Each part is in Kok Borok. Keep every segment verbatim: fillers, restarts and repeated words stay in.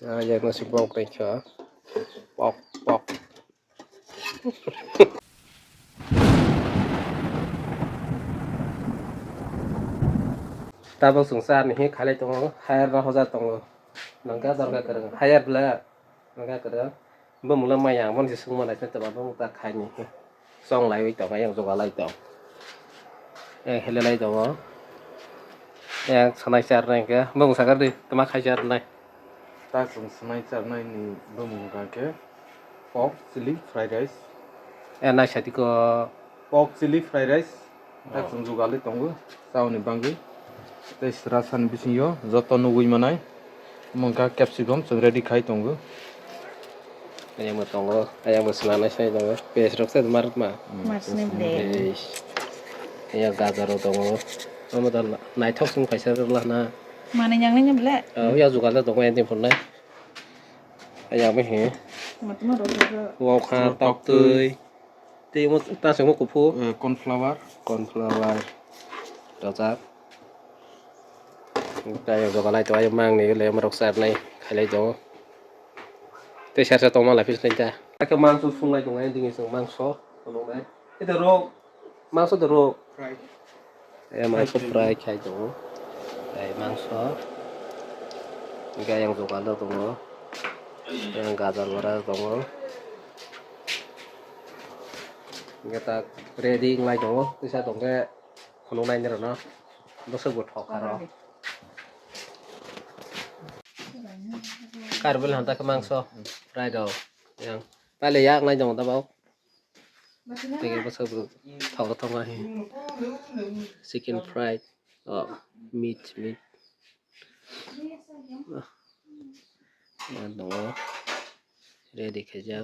Ah, yang nasi pok tengkha. Pok, pok. Tabuk chwng cha ni hi khalai tongo, hire no hoja tongo. Nang gajar ga kwrwng, hire bla, nang ga kwrwng. Bumung le maya, aboni se sungma naisai tongma, bumung ta khaini. Chong laiwi tongo, yang joga lai tong. Yang hele lai tongo. Yang sanai charnai khe, bumung sakar di, tama khai charnai. Ta chwng sanai charnai ni bumung hwnkha khe pork chili fried rice. Eh, naisai tiko. Pork chili fried rice. Ta chwng jugalwi tongo, chaoni bangwi. Tei sra sani bisingo joto nugwi manai. Omo wngkha capsicum, chwng ready khai tongo. Ayangbo tongo, ayangbo swnamnai sai tongo. Pes rok se mar ma. Masni ble. Eish. Ayang gajar rok tongo. Omo da naithok song kaisa rwla na. Mani yang ni ble. Ah, ya jugal da tongo yang tin phunai. Ayang bo he. Matuma rok rok. Wokha tok twi. Tei omo ta songmo kuphur. Eh, corn flour. Corn flour. Rajak. Tei jogalai tongo, ayang mangni le morok charnai khailai tongo. Tei sarsa tongma lai pis lai ta. Ake mangso sunglai tongo, ayang dingni chwng mangso tongo nai. Ete rok, mangso de rok. Fry. Eh, mangso fry khai tongo. Tei mangso. Hingke ayang jogal do tongo. Ayang gajar bara tongo. Hingke ta ready wnglai tongo. Tisa tongke khunuk nai nirok no. Bwswk bo thok kha rw. Karbil hanta khe mangso. Fry rw. Yang. Pale yak nai tongo ta bau. Tei bwswk bo thok thok ma he. Chicken fried. Oh, meat, meat. Ah. Ah, tongo. Ready khaijak.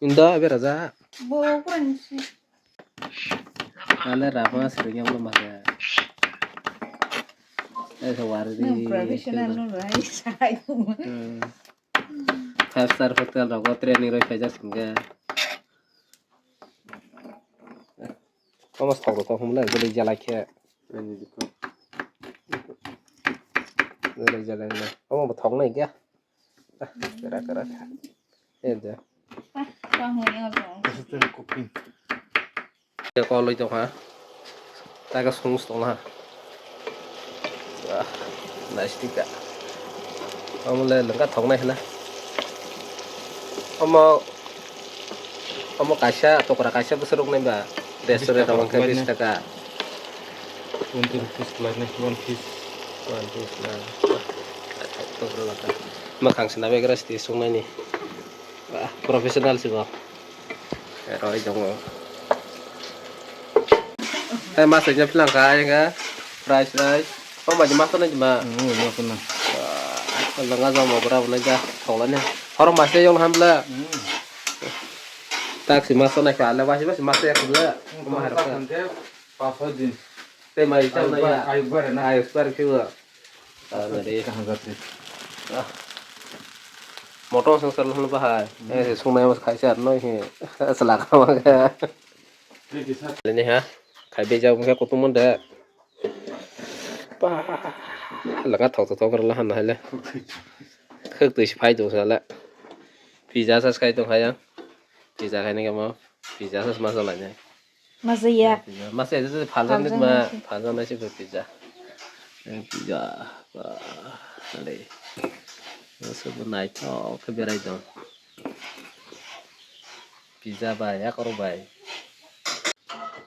Indo, berajak. Ale rama sering yang belum ada. Eh, sawari di. Professional no, rai, sai. Hmm. Five star hotel rogo training roi khaijak singkhe. Omo sokro to humle guli jalai khe. Guli jalai le. Omo bo thok nai kya. Kera kera. Ede. Assistant cooking. Koloi tongkha. Taga song tongha. Wah, nice tika. Omo le lengka thoknai hina. Omo, omo kaisa tokra kaisa bwswk rok nai ba restaurant o wngkha bis taka. Twenty rupees khlai nai one piece. One piece na. Tokra laka. Makhang sina begra sti songnaini. Wah, professional si bo. Roi tongo. Hai mas ekja philang kha, ayang kha. Rice, rice. Kok baji mas tongnai jima? Hmm, mas tongnai. Wah, langa jong mo bra bo nai ja. Thok lani. Horo mas se yong ham bla. Hmm. Tak si mas tongnai kha, ale basi basi mas ya kha bla. Hmm, omo hai rok kha. Pas soi din. Tei mai chang na ya. Ayuk bar na. Ayuk bar khe bo. Ah, nari. Kaham jati. Ah. Motor song sal hwn bahai. Hmm. Eh, sung nai mas khai sar noi he. Selak ma ga. Ini ha. Khai be jao mungkha kutung mon de. Pa. Langa thok thok thok la han hai le. Khak twi si phai do sala. Pizza sa khai tong hai ya. Pizza khai ni kamo. Pizza sa ma sa la ne. Masa ya. Masa ya, itu faljan ni ma, faljan nasi berpizza. Eh, pizza. Wah, ale. Masa bo naithok khe berai dong. Pizza bai, ya koro bai.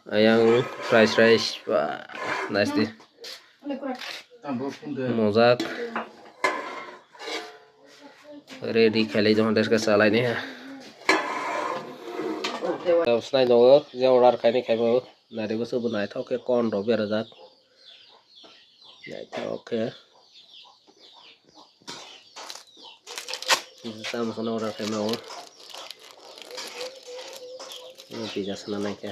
Ayang fried rice, wah, nice di. Mojak. Ready khailai jong deska salai ni ha. Snai jong je order khaini khaibo nari bwswk bo naithok khe kon rok berajak. Naithok khe. Tamo sono order khaima o. Pizza sana naikhe.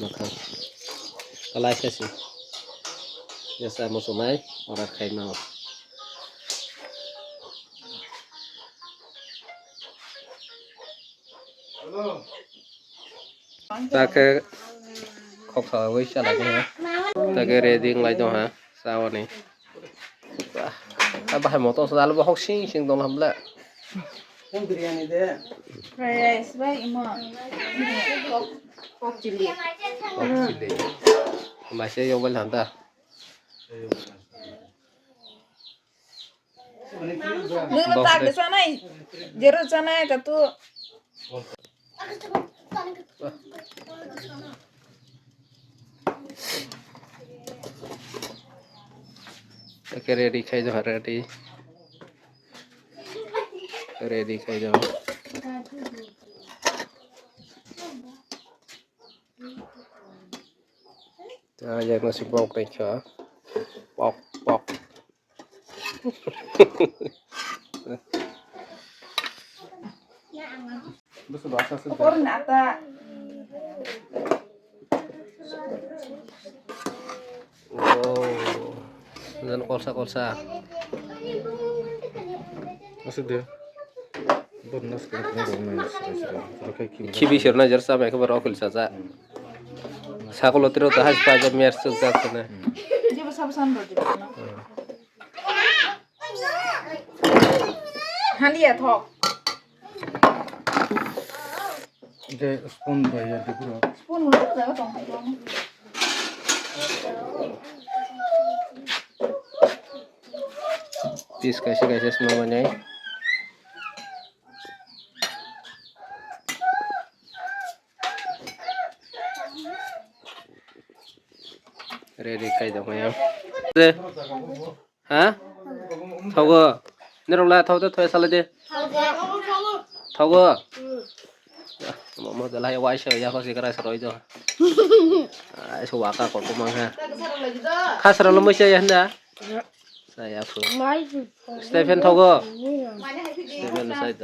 Mwkhang. Kalai khe si. Jesa muchunai order khaima o. Takhe khok sawi chalai khe. Takhe ready wnglai tong ha. Chawani. Bah. Bahai moto sa alu bahok sing sing dong hamle. Yang biryani de. Fried rice bai imo. Pork, pork chili. Pork chili. Maise yong bai lanta. Nung tak de sanai. Jeru sanai katu. Oke, ready khai do, ready. Ready khai do. Ah, yang nasi pok tengka. Pok, pok. Kor nata. Oh, dan kolsa, kolsa. Asik deh. Khibi sirna jer sa mai khe borok khilsa ja. Sakolo tiro ta hai pa ja mer suk ja khne. Jebo sabo san do jebo. Haliya thok. Spoon bai ya de bro. Spoon ulo jaga tong. Piece kaisa kaisa swnam mani. Ready khai dong ya. Ha? Thogo. Nirok la thok de thoi salai de. Thogo. Mo mo de lai wai se ya ko sikara saroi do. Ai so waka ko ko mang ha. Khasra lo mo se ya handa. Sa ya phu. Stephen thogo. Stephen sai do.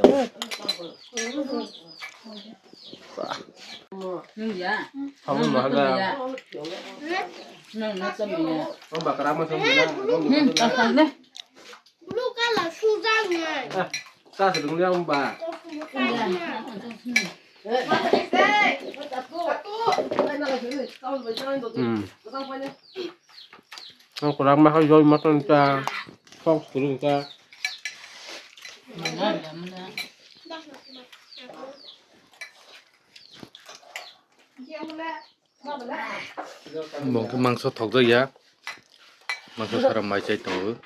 Nung ya. Thok nung no handa. Ya. Nung no tamo ya. Ang bakra ma song na. Hmm, tak tak deh. Blue color sujak nai. Sa se dong yang ba. Hmm. Ang kurang mah joi matan ta. Sok kurung ta. Mangso thokjak ya. Mangso sara mai chai tongo.